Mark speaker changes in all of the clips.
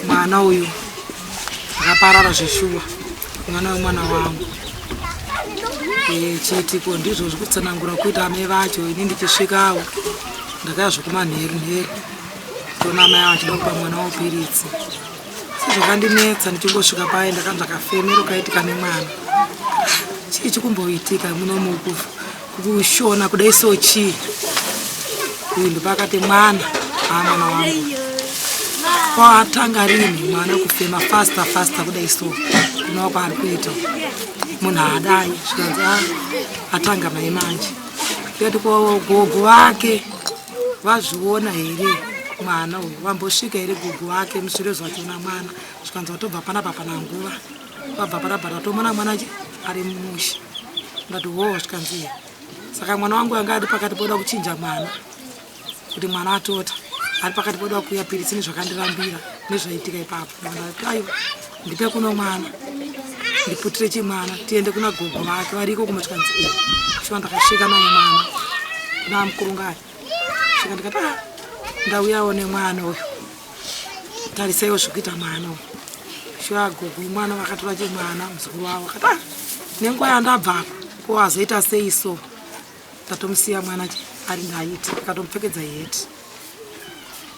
Speaker 1: Mwana uyu akaparara zveshuwa, mwana wemwana wangu. E, chiitiko ndizvo zvekutsanangura kuita amai vacho. Ini ndichisvikawo ndakaya zvekumanheru nheru, toona amai avo achida kupa mwana wavo piritsi. Sezvakandinetsa ndichingosvika paye ndakanzwa kafemero kaitika nemwana. Chii chikumboitika muno kushona kudai so chii? Uyu ndopakati mwana amwana wangu kwatanga rini mwana kufema faster faster kudai so kunova kwaari kuita munhu haadai zvikanzi ah, atanga mai manje ndikati gogo vake vazviona here mwana uyu vambosvika here gogo vake mushure zvachiona mwana zvikanzi vatobva panapa pana nguva vabva panapa tatomona mwana ari mumusha ndati hoo zvikanzi saka mwana wangu anga ari pakati poda kuchinja mwana kuti mwana atota ari pakati poda kuuya piritsi nezvakandirambira nezvaitika ipapo ndati aiwa ndipe kuno mwana ndiputire chimwana tiende kuna gogo vake variko kumotyanzi e shuwa ndakasvika naye mwana kuna mukurungai svika ndikati ah, ndauyawo nemwana uyu tarisaiwo zvikuita mwana uyu shuwa gogo mwana vakatora chimwana muzukuru wavo akati ah, nenguva yandabvako ko azoita sei so tatomusiya mwana ari ndaiti akatomupfekedza heti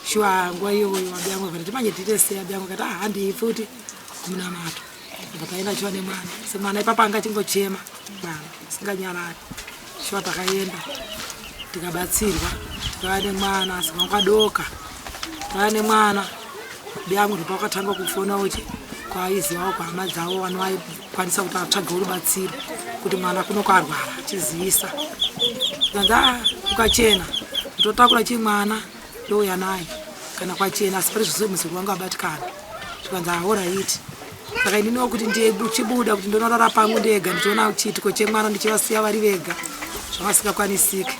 Speaker 1: shuwa nguva iyoyo abiyangu akati manje tiite sei abiyangu akati ah handii futi kumunamato apa taenda chiva nemwana semwana ipapa anga achingochema mwana asinganyarari shuwa takaenda tikabatsirwa tikava nemwana asi kwakadoka tava nemwana biyangu ndopakatanga kufona uchi kwaizivawo kuhama dzavo vanovaikwanisa kuti atsvagewo rubatsiro kuti mwana kuno kwarwara achizivisa kanzi a ah, ukachena ndotakura chimwana ndouya naye kana kwachena asi pari zvose muzukuru wangu abatikana zvikanzi ahoraiti saka ininiwo kuti ndichibuda kuti ndonorara pangu ndega ndichiona chiitiko chemwana ndichivasiya vari vega zvavasingakwanisike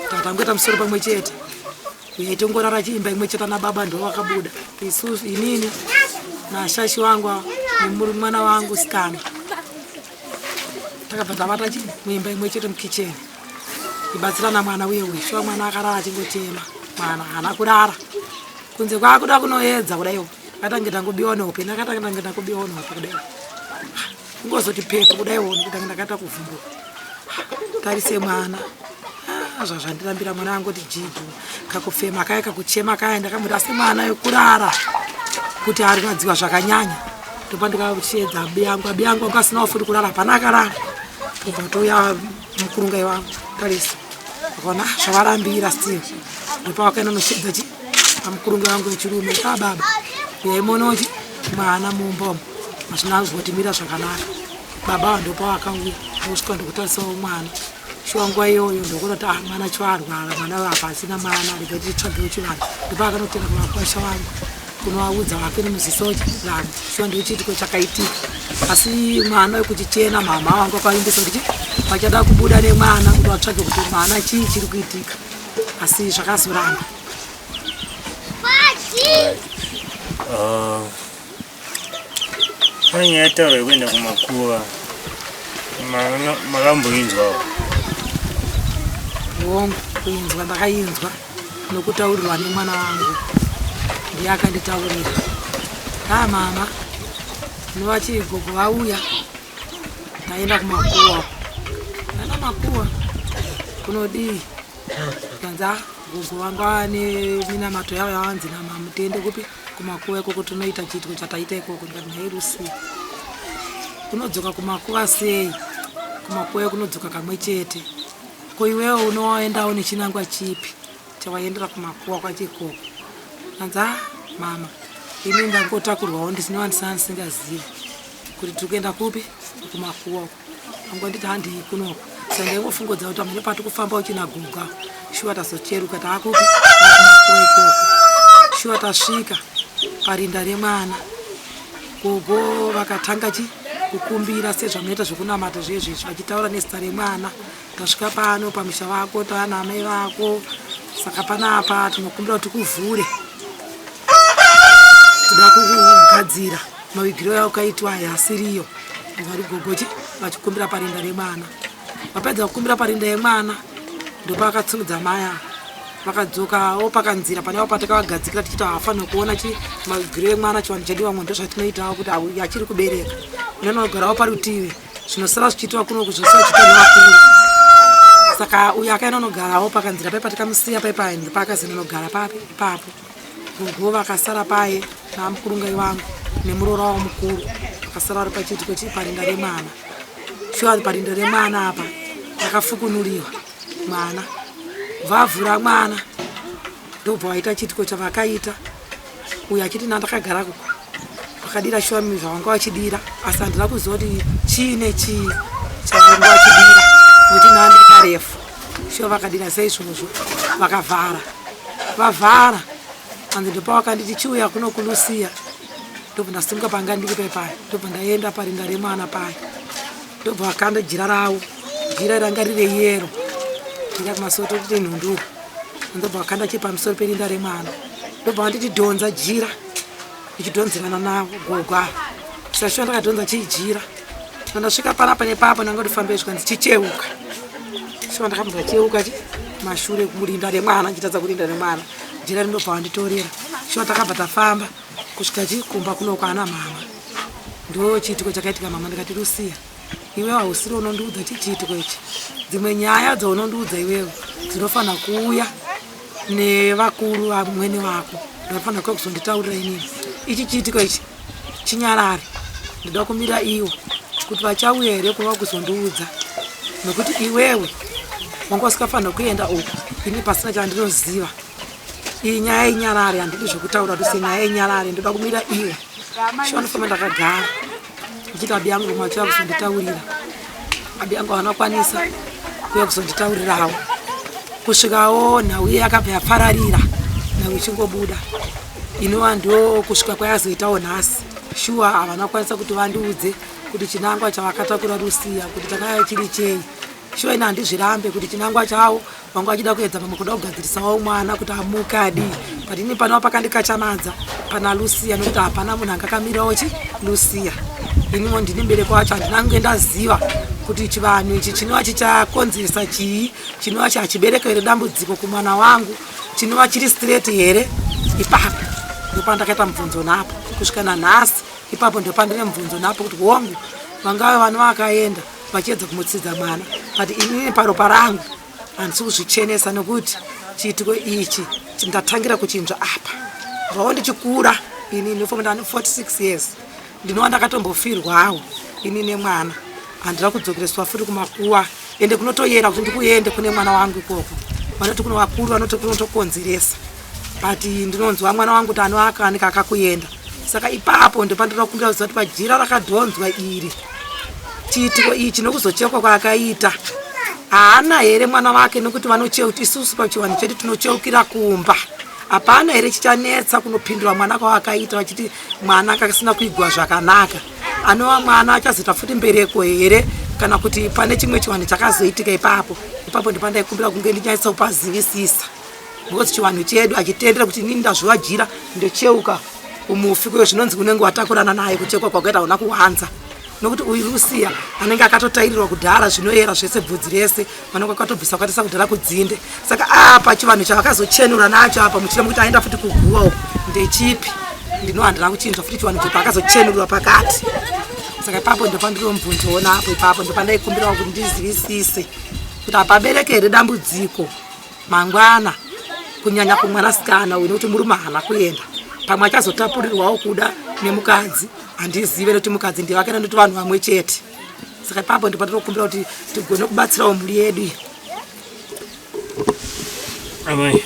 Speaker 1: tatangoita musoro pamwe chete uye tongorara chiimba imwe chete nababa ndo vakabuda isusu inini nashashi wangu nemwana wangu sikana takabva tavata chi muimba imwe chete mukicheni kubatsirana mwana uye uyu shuwa mwana akarara achingochema mwana haana kurara kunze kwakuda kunoedza kudaiwo katange tangobiwa nehope ndakatange tangobiwa nehope kudaiwo kungozoti pepo kudaiwo nekutange ndakaita kuvhunduka tarise mwana ah, zvazvandirambira mwana angoti jiju kakufema kaya kakuchema kaya ndakamuti asi mwana yekurara kuti arwadziwa zvakanyanya ndopa ndikachiedza abiyangu abiyangu anga asinawo futi kurara hapana akarara tobva touya mukurunga iwangu tarisa akaona ah, zvavarambira still ndopa wakaenda nochiedza chi amukurunga wangu wechirume a ah, baba yaimonochi mwana mumba umu hazvina kuzotimira zvakanaka baba ava ndopavakauya vosvika ndokutarisawo mwana shuwa nguva iyoyo ndokuona kuti ah mwana cho arwara mwana uyo apa asina mwana rega titsvagewo chivanhu ndopaakanotenga kuvakwasha vangu kunovaudza vake nemuziso vanhu shuwa ndiyo chiitiko chakaitika asi mwana wekuchichena mama vangu vakavimbisa kuti vachada kubuda nemwana kuti vatsvage kuti mwana chii chiri kuitika asi zvakazoramba
Speaker 2: Pane nyaya yataurwa yekuenda kumakuva makamboinzwawo?
Speaker 1: Hongu, kuinzwa ndakainzwa nokutaurirwa nemwana wangu, ndiye akanditaurira. Haa mama, unovati gogo vauya, taenda kumakuva. Taenda makuva kunodii? Kanzi ah, gogo vanga vane minamato yavo yavanzi namama tiende kupi? Kumakuva ikoko tinoita chiitiko chataita ikoko. Ndikati nhai Lucy, unodzoka kumakuva sei? Kumakuva kunodzoka kamwe chete. Ko iwewe unoendawo nechinangwa chipi chawaendera kumakuva kwacho ikoko? Anzi ah mama, ini ndangotakurwawo ndisina ndisina ndisingazivi kuti tiri kuenda kupi kumakuva uko. Angonditi handii kunoko. Saka ndaingofungodza kuti pamwe pati kufamba uchina guga. Shuwa tazocheruka taakupi kumakuva ikoko. Shuwa tasvika parinda remwana. Gogo vakatanga chi kukumbira sezvamunoita zvekunamata zvezvezvi vachitaura nezita remwana. Tasvika pano pamusha vako taana amai vako saka panapa tinokumbira kuti tikuvhure toda kugadzira mavigiro yaukaitwa aya asiriyo vari gogochi vachikumbira parinda remwana vapedza kukumbira parinda yemwana ndopavakatsungudza mai ava. Vakadzokawo pakanzira pane avo patakavagadzikira tichiti havafanirwi kuona chi magwiro emwana chivanhu chedu vamwe ndozvatinoitawo kuti achiri kubereka unonogarawo parutivi zvinosara zvichiitwa kuno kuzvosara zvichiitwa nevakuru. Saka uyo akaenda unogarawo pakanzira paye patakamusiya paye paye paakazoenda papi ipapo. Gogo vakasara paye namukurungai wangu nemuroora wavo mukuru vakasara vari pachiitiko chii parinda remwana. Shuwa parinda remwana apa rakafukunuriwa mwana vavhura mwana ndobva vaita chiitiko chavakaita uyo achiti nandakagara kuko vakadira shuwa zvavanga vachidira asi handina kuziva kuti chii nechii chavanga vachidira nokuti nandiri karefu shuwa vakadira saizvozvo vakavhara vavhara anzi ndopavakanditi chiuya kuno kulusiya ndobva ndasimuka panga ndiri pepaya ndobva ndaenda parinda remwana paya ndobva vakanda jira ravo jira ranga riri yero jira kumasoto kuti nhunduru ndobva vakanda chiri pamusoro perinda remwana ndobva vanditi dhonza jira ndichidhonzerana navo gogo ava sashuwa ndakadhonza chijira ndasvika panapa nepapo ndanga ndifambe zvikanzi chicheuka shuwa ndakabva ndacheuka chi mashure kurinda remwana ndichitadza kurinda remwana jira rindobva vanditorera shuwa takabva tafamba kusvika chikumba kuno kwana mama ndo chiitiko chakaitika mama ndikati Lucia iwewe hausiri unondiudza chichiitiko ichi dzimwe nyaya dzaunondiudza iwewe dzinofanira kuuya nevakuru vamwene vako ndinofanira kuuya kuzonditaurira inini ichi chiitiko ichi chinyarare ndoda kumira iwo kuti vachauya here kuva kuzondiudza nokuti iwewe wanga usikafanira kuenda uku ini pasina chandinoziva iyi nyaya inyarare handidi zvekutaura tuse nyaya inyarare ndoda kumira iwe shuwa ndofamba ndakagara ndichiti abi yangu vamwe vachiuya kuzonditaurira abi yangu havana kukwanisa kuuya kuzonditaurirawo kusvikawo nhau iye yakabva yapararira nhau ichingobuda inova ndo kusvika kwayazoitawo nhasi shuwa havana kukwanisa kuti vandiudze kuti chinangwa chavakatakura Lucia kuti chakanga chiri chei shuwa ini handizvirambe kuti chinangwa chavo vanga vachida kuedza pamwe kuda kugadzirisawo mwana kuti amuke adii but ini panova pakandikachamadza pana Lucia nokuti hapana munhu anga akamirawo chi Lucia iniwo ndini mubereki wacho handina kunge ndaziva kuti chivanhu ichi chinova chichakonzeresa chii chinova chachibereko here dambudziko kumwana wangu chinova chiri straight here ipapo ndopandakaita mubvunzo napo kusvika nanhasi ipapo ndopandine mubvunzo napo kuti hongu vangave vana vakaenda vachiedza kumutsidza mwana but inini paropa rangu handisi kuzvichenesa nokuti chiitiko ichi ndatangira kuchinzva apa zvawo ndichikura ini ndinofamba ndane 46 years ndinova ndakatombofirwawo ini nemwana handina kudzokereswa futi kumakuwa ende kunotoyera kuti ndikuende kune mwana wangu ikoko vanoti kuno vakuru vanoti kunotokonzeresa but ndinonzwa mwana wangu kuti anoakanika akakuenda saka ipapo ndopandinoda kukumbira kuziva kuti pajira rakadhonzwa iri chiitiko ichi nokuzochekwa kwaakaita haana here mwana wake nokuti vanocheuti isusu pachivanhu chedu tinocheukira kumba hapana here chichanetsa kunopindura mwana kwavakaita vachiti mwana akasina kuigwa zvakanaka anova mwana achazoita futi mbereko here kana kuti pane chimwe chivanhu chakazoitika ipapo ipapo ndopandaikumbira kunge ndinyatsa kupazivisisa because chivanhu chedu hachitendere kuti inini ndazvivajira ndocheuka kumufi kuyo zvinonzi unenge watakurana naye kuchekwa kwakaita una kuwanza nokuti uyu Lucia anenge akatotairirwa kudhara zvinoyera zvese bvudzi rese vanenge vakatobvisa kwatisa kudhara kudzinde saka apa chivanhu chavakazochenura nacho apa muchida mukuti aenda futi kuguwa uku ndechipi ndinohandira kuchinzwa futi chivanhu chepa akazochenurwa pakati saka ipapo ndopandinombvunzoona apo ipapo ndopandaikumbirawo kuti ndizivisise kuti hapabereke here dambudziko mangwana kunyanya kumwanasikana uyu nekuti murume haana kuenda pamwe achazotapurirwawo kuda nemukadzi handizive nekuti mukadzi ndevake nekuti vanhu vamwe chete saka ipapo ndopandinokumbira kuti tigone kubatsirawo mhuri yedu iyi
Speaker 2: amai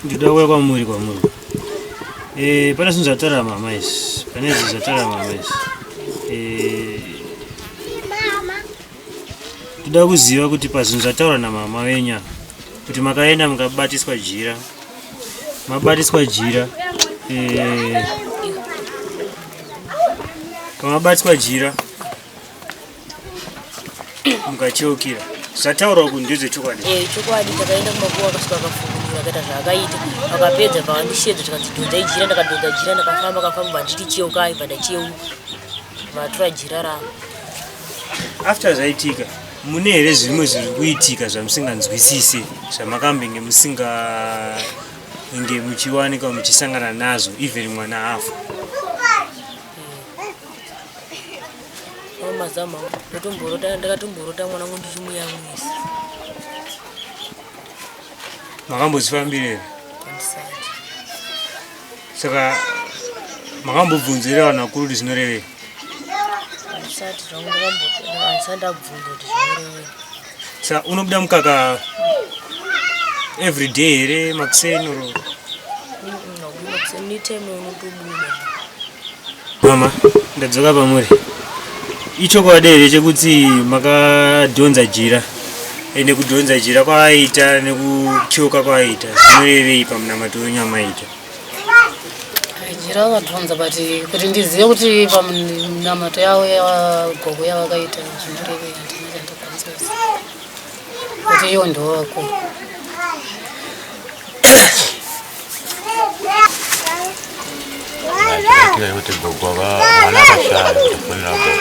Speaker 2: ndinoda kuuya kwamuri kwamuri eh, pane zvinhu zvatarama amai izvi pane zvinhu zvatarama amai izvi eh, Toda kuziva kuti pazvinhu zvataurwa namama wenyu apa kuti makaenda mukabatiswa jira mabatiswa jira eh, pamabatiswa jira mukacheukira zvataurwa kuti ndezvechokwadi
Speaker 3: eh, chokwadi takaenda kumakuwa akasvika akafukunura akaita zvaakaita akapedza vakandishedza tikanzi dhonzai jira ndakadhonza jira ndakafamba kafamba vanditi cheukai vandacheuka vatora jira rangu
Speaker 2: after zvaitika Mune here zvimwe zviri kuitika zvamusinganzwisise zvamakambenge musingange muchiwanikwa muchisangana nazvo even mwana afa?
Speaker 3: Mazama ndotomborota ndakatomborota mwana wangu ndichimuyamwisa.
Speaker 2: Makambozvifambira here? Saka makambobvunzira vanhu vakuru kuti zvinorevei?
Speaker 3: Handisati zvangu ndakamboti handisati ndabvunza kuti zvinorevei.
Speaker 2: Saka unobuda mukaka every day here makuseni or?
Speaker 3: Makuseni netime unotobuda.
Speaker 2: Mama, ndadzoka pamuri. Ichokwadi here chekuti makadhonza jira? Ende kudhonza jira kwaaita nekutyoka kwaaita zvinorevei pamunamato wenyu amaita?
Speaker 1: Jira vakadhonza but kuti ndizive kuti pamunamato yavo yagogo yavakaita zvinorevei handina chandokwanisa kuziva. Kuti ivo ndivo vakuru.
Speaker 4: Zvakaitika yekuti gogo mwana akashaya kufonera gogo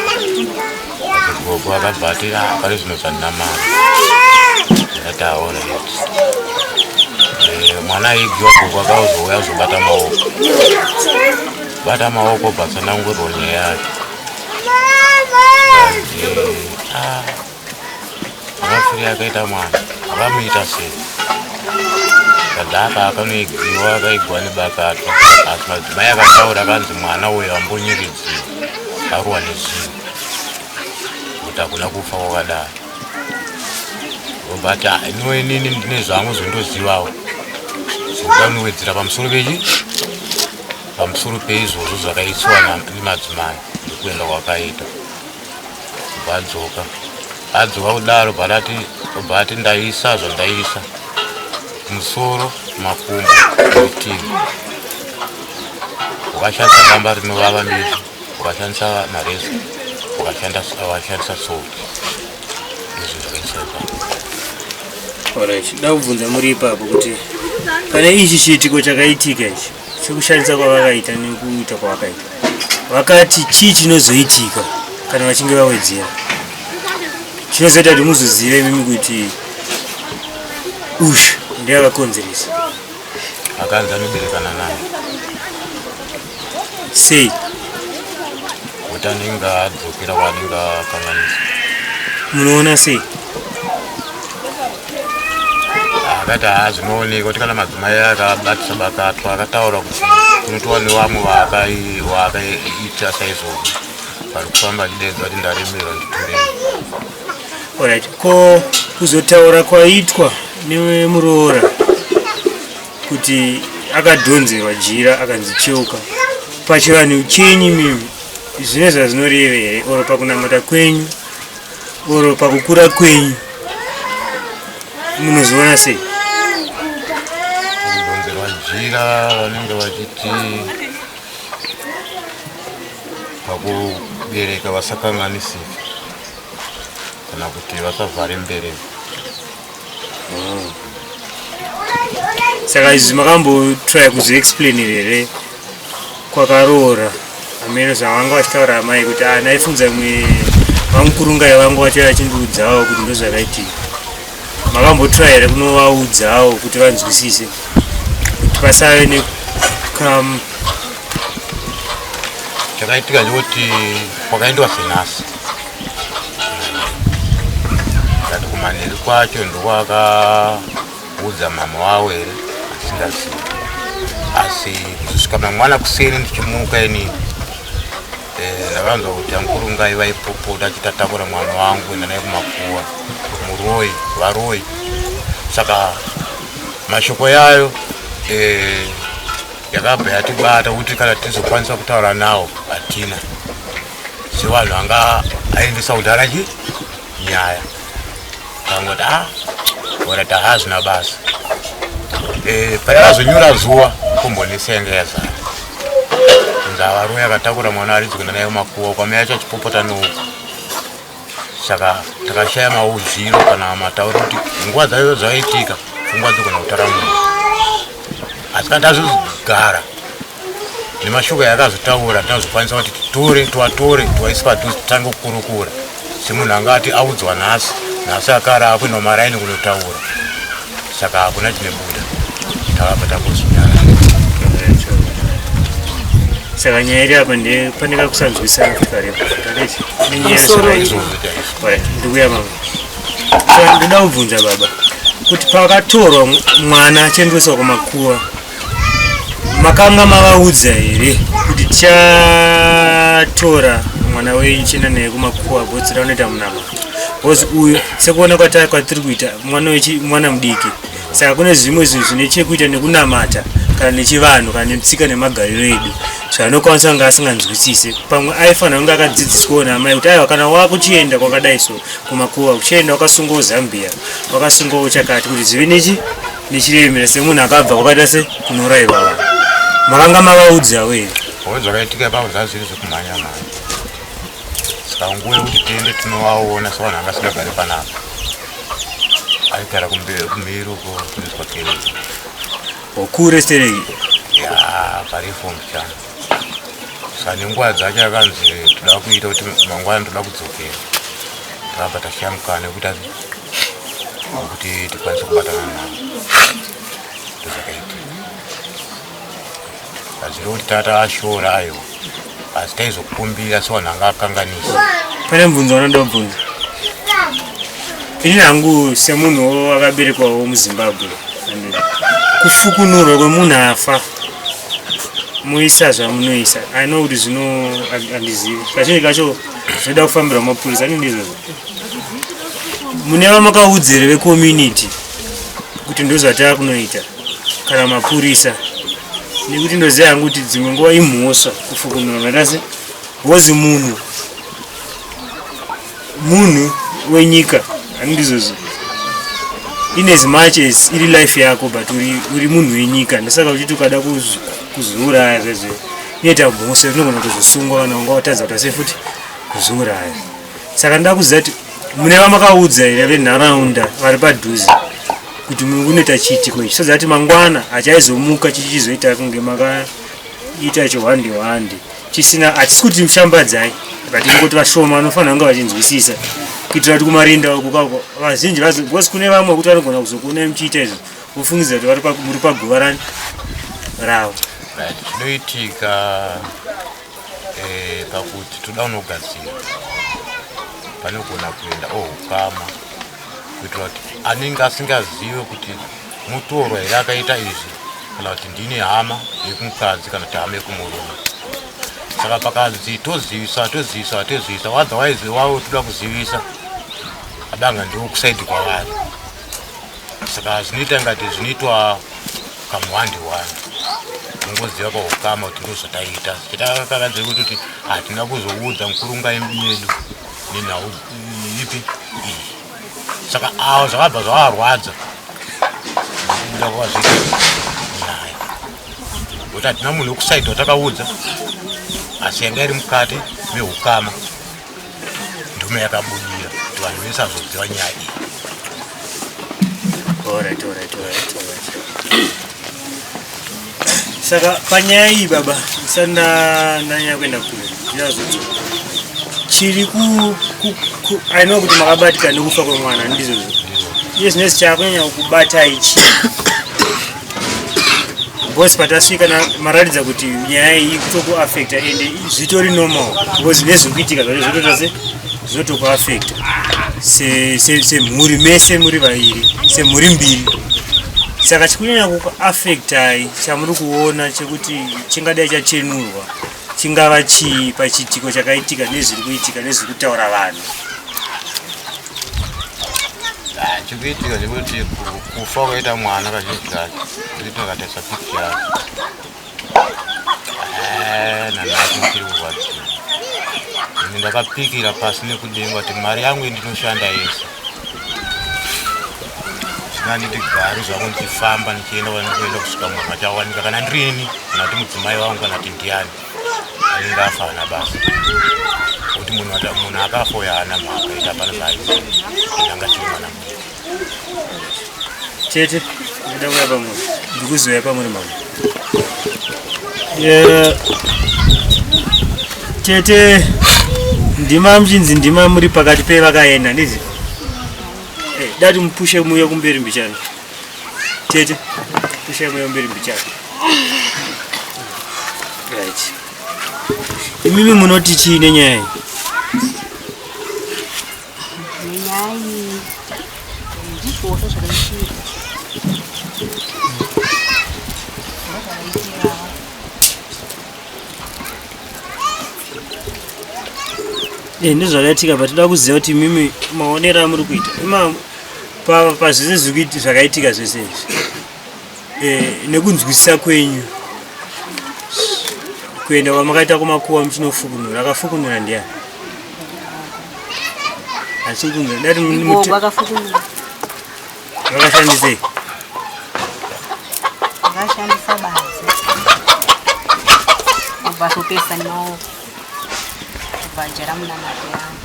Speaker 4: asi gogo akabva ati ah, pari zvino zvandinamara ndakati aona eh, mwana aigiwa gogo akazouya kuzobata maoko bata maoko bva tsanangurwa nyaya yacho ah, Mafiri akaita mwana akamuita sei? Kadhaka akanoigiwa akaigwa nebakatwa asi madzimai akataura akanzi mwana uyo ambonyiridziwa arohwa nezvinhu kuti hakuna kufa kwakadaro but ah, ino inini ndine zvangu zvondozivawo zvindanowedzera pamusoro pechi pamusoro peizvozvo zvakaiswa nemadzimai nekuenda kwakaita Vadzoka. Adzoka kudaro bharati obva ati ndaisa zvandaisa musoro makumbo rutivi wakashandisa damba rinovava mbizvo wakashandisa mareza wakashandisa salt izvo zvakaisa ipapo.
Speaker 2: Alright, da kubvunza muri ipapo kuti pane ichi chiitiko chakaitika ichi sekushandisa kwavakaita nekuita kwavakaita vakati chii chinozoitika kana vachinge vawedzera chinozoita kuti muzozive imimi kuti ushu ndiye akakonzeresa
Speaker 4: akanzi anoberekana naye
Speaker 2: sei
Speaker 4: kuti anenge adzokera kwaanenge akanganisa
Speaker 2: munoona sei
Speaker 4: akati haa zvinooneka kuti kana madzimai akabatisa bakatwa akataura kuti kunotova nevamwe vaakaita saizvozvo vari kufamba achideedza kuti ndaremerwa nditorei
Speaker 2: Alright, ko kuzotaura kwaitwa nemuroora kuti akadhonzerwa jira akanzi cheuka pachivanhu chenyu mimi zvine zvazvinoreva here oro pakunamata kwenyu oro pakukura kwenyu munozviona sei
Speaker 4: kudhonzerwa jira vanenge vachiti pakubereka vasakanganisika kana kuti vasavhare mbereko
Speaker 2: Saka izvi makambotry kuzviexplainira here kwakaroora ameno zvavanga vachitaura amai kuti ah, ndaifunza imwe vamukurungai vangu vacho vachindiudzawo kuti ndozvakaitika makambotry here kunovaudzawo kuti vanzwisise kuti pasave nekam
Speaker 4: chakaitika ndekuti kwakaendwa senasi kati kumanheru kwacho ndokwakaudza mama wavo here asingazivi asi kuzosvika mangwana kuseni ndichimuka ini eh, ndakanzwa kuti ankurungai vaipopota achitatakura mwana wangu kuenda naye kumakuwa muroyi varoyi saka mashoko yayo eh, yakabva yatibata kuti kana tizokwanisa kutaura nawo hatina sevanhu anga aendesa kudhara chi nyaya kangoti a ah, ora tahazvina basa eh, payakazonyura zuva kombonesa yanga yazara kunzi avarume akatakura mwana aridzi kuenda naye kumakuwa kwamai yacho achipopota nouku saka takashaya maudziro kana matauro kuti nguva dzacho dzaitika pfungwa dzogona kutaramuka asi kana tazozogara nemashoko yakazotaura tinazokwanisa kuti titore tiwatore tiwaise padhuze titange kukurukura semunhu anga ati audzwa nhasi Nhasi akara akuenda maraini kunotaura, saka hakuna chinobuda, takabva tangozvinyara.
Speaker 2: Saka nyaya iri apa nde pane kakusanzwisana futi karipo. Nenyaya
Speaker 1: Pamusoro
Speaker 2: yezvakaitwa. Right, ndikuya mama. Saka ndoda kubvunza baba kuti pakatorwa mwana achiendeswa kumakuva makanga mavaudza here kuti tichatora mwana wenyu chienda naye kumakuva bhotsi raunoita munamato? Because uyu sekuona kwatiri kuita mwana mwana mudiki, saka kune zvimwe zvinhu zvine chekuita nekunamata kana nechivanhu kana netsika nemagariro edu zvaanokwanisa kunge asinganzwisise. Pamwe aifanira kunge akadzidziswawo naamai kuti aiwa, kana wakuchienda kwakadai so kumakuva, uchienda wakasungawo zambia, wakasungawo chakati, kuti zvive nechiremera semunhu akabva kwakaita se kunorayirwa vanhu. Makanga mavaudzawo here?
Speaker 4: Howe zvakaitika ipapo zvava zviri zvekumhanya mhanya, saka nguva yekuti tiende tinovaona sevanhu vanga asingagari panapa, aigara kumhiri uko kunoiswa kereke.
Speaker 2: Kure stereki?
Speaker 4: Ya, pareform chana. Saka nenguva dzacho akanzi toda kuita kuti mangwana toda kudzokera, takabva tashiya mukana wekuti tikwanise kubatana navo. Ndozvakaitika. Hazviri kuti tata ashora, aiwa, asi taizokumbira sevanhu anga akanganisa.
Speaker 2: Pane mubvunzo wanoda kubvunza. Ini hangu semunhu akaberekwawo muZimbabwe, and kufukunurwa kwemunhu afa muisa zvamunoisa, I know kuti zvino handizivi kazhinji kacho zvinoda kufambirwa mapurisa ani ndizvozvo. Mune vamakaudzere vecommunity kuti ndozvataa kunoita kana mapurisa? Nekuti ndoziva hangu kuti dzimwe nguva imhosva kufukunura matase wozi munhu wenyika ani ndizvozvo. In as much as iri life yako, but uri munhu wenyika, ndosaka uchiti ukada kuzviuraya zvezve inoita mhosva, unogona kuzosungwa kana unga watadza kuita sei futi kuzviuraya. Saka ndoda kuziva kuti mune vamakaudza here venharaunda vari padhuze kuti munoita chiitiko ichi, so that mangwana hachaizomuka chichizoita kunge makaita chihwande hwande chisina. Hatisi kuti mushambadzai, but ingoti vashoma vanofanira kunge vachinzwisisa kuitira kuti kumarinda uku kako vazhinji because kune vamwe kuti vanogona kuzokuonai muchiita izvo vofungidzira kuti muri paguva rani ravo.
Speaker 4: Right, chinoitika pakuti toda unogadzira panogona kuenda ohukama kuitira kuti anenge asingazive kuti mutorwa here akaita izvi kana kuti ndine hama yekumukadzi kana kuti hama yekumurume. Saka pakanzi tozivisa, tozivisa, tozivisa, otherwise wavo toda kuzivisa abanga ndiwo kusaidi kwavari. Saka zvinoita ngati zvinoitwa kamuwandi wandi, ungoziva paukama kuti ndo zvataita. Chitakakanzei kuti hatina kuzoudza mukurunga yedu nenhau ipi iyi. Saka avo zvakabva zvavarwadza kubuda kwazviita nyaya, kuti hatina munhu wekusaidi watakaudza, asi yanga iri mukati meukama, ndume yakabudira kuti vanhu vese vazoziva nyaya iyi.
Speaker 2: Alright. Saka panyaya iyi baba, ndisati ndanyanya kuenda kure, ndinazodzoka chiri ku I know kuti makabatika nekufa kwemwana, ndizvozvo. Iye zvinezi chakunyanya kukubatai chii? Because patasvika maratidza kuti nyaya iyi kutokuafecta, ende zvitori normal because nezviri kuitika zvacho zvotoita se zvinotokuafecta semhuri mese muri vairi, semhuri mbiri. Saka chikunyanya kukuafectai chamuri kuona chekuti chingadai chachenurwa chingava chii pachiitiko chakaitika nezviri kuitika nezviri kutaura vanhu?
Speaker 4: Ah, chikuitika chekuti kufa kwaita mwana kazhinji kacho ndikuti ndakatarisa picture yacho, nanhasi ndichiri kurwadziwa. Ini ndakapikira pasi nekudenga kuti mari yangu indinoshanda yese zvinani ndigare zvangu ndichifamba ndichienda kwandinoenda kusvika munhu achawanika, kana ndirini kana kuti mudzimai wangu kana kuti ndiani anenge afa, hana basa, kuti munhu akafa uyo haana mhaka ita, hapana zvaaiziva, ende anga chiri mwana mudiki.
Speaker 2: Tete, ndinoda kuuya pamuri, ndikuzouya pamuri mama. Tete, ndima muchinzi ndima muri pakati pevakaenda, ndizi Eh, dati mupushe muye kumberi mbichana. Tete, pushe muye kumberi mbichana. Right. Imimi munoti chii nenyaya iyi?
Speaker 5: Nenyaya iyi ndizvozvo zvakaitika. Ndozvakaitika.
Speaker 2: Eh, ndozvakaitika but toda kuziva kuti imimi maonero amuri kuita ima pazvese zvakaitika zvese izvi eh, nekunzwisisa kwenyu kuenda kwamakaita kumakuwa muchinofukunura akafukunura ndiyani asi dati Vakashandisei?
Speaker 5: Vakashandisa badza. Kubva sopesa nemaoko. Kubva jera munamato yangu.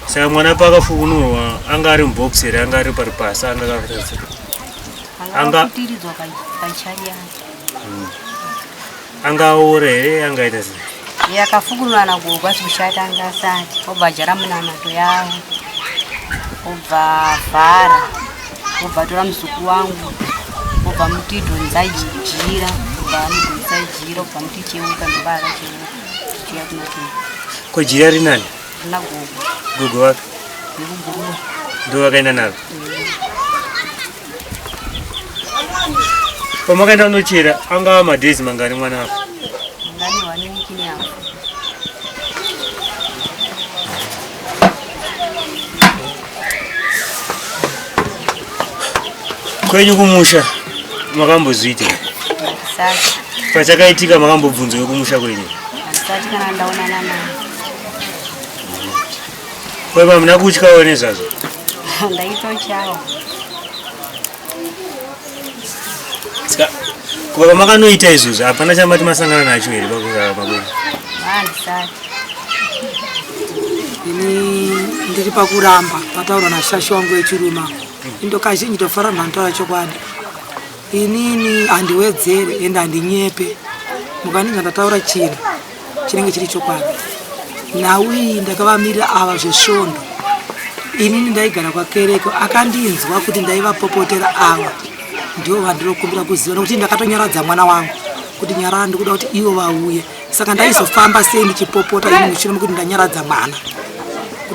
Speaker 2: Saka mwana paakafukunurwa anga ari mubox here anga ari pari pasi anga akaita
Speaker 5: Anga akafutiridzwa pachari yake.
Speaker 2: Anga aora here anga aita sei?
Speaker 5: Yakafukunurwa nagogo asi kushata anga asati. Obva ajara munamato yavo. Obva avhara. Obva atora muzukuru wangu. Obva muti dhonza jira. Obva amudhonza jira. Obva muti cheuka ndobva akacheuka. Tichiuya kuno kuno.
Speaker 2: Ko jira rinani?
Speaker 5: Rina gogo.
Speaker 2: Gogo vapi?
Speaker 5: Vekuguruva.
Speaker 2: Ndo vakaenda naro. Pamakaenda kunochera angava madays mangani mwana afa?
Speaker 5: Mangani one week nehafu.
Speaker 2: Kwenyu kumusha makambozviita?
Speaker 5: Handisati.
Speaker 2: Pachakaitika makambobvunzwa wekumusha kwenyu?
Speaker 5: Handisati kana ndaonana naye.
Speaker 2: Kwaiva hamuna kutyawo nezvazvo?
Speaker 5: Ndaitotyawo.
Speaker 2: Saka kubva pamakanoita izvozvo hapana chamati masangana nacho here pakurarama kwenyu?
Speaker 5: Handisati.
Speaker 1: Ini ndiri pakuramba pataurwa nashasha wangu wechirume indo kazhinji tofanira munhu anotaura chokwadi. Inini handiwedzere ende handinyepe. Mukandinzwa ndataura chinhu chinenge chiri chokwadi. Nhau iyi ndakavamirira ava zvesvondo. Inini ndaigara kwaKereko akandinzwa kuti ndaivapopotera ava ndivo vandinokumbira kuziva nokuti ndakatonyaradza mwana wangu kuti nyarara ndikuda kuti ivo vauye. Saka ndaizofamba sei ndichipopota ini mushure mekuti ndanyaradza mwana.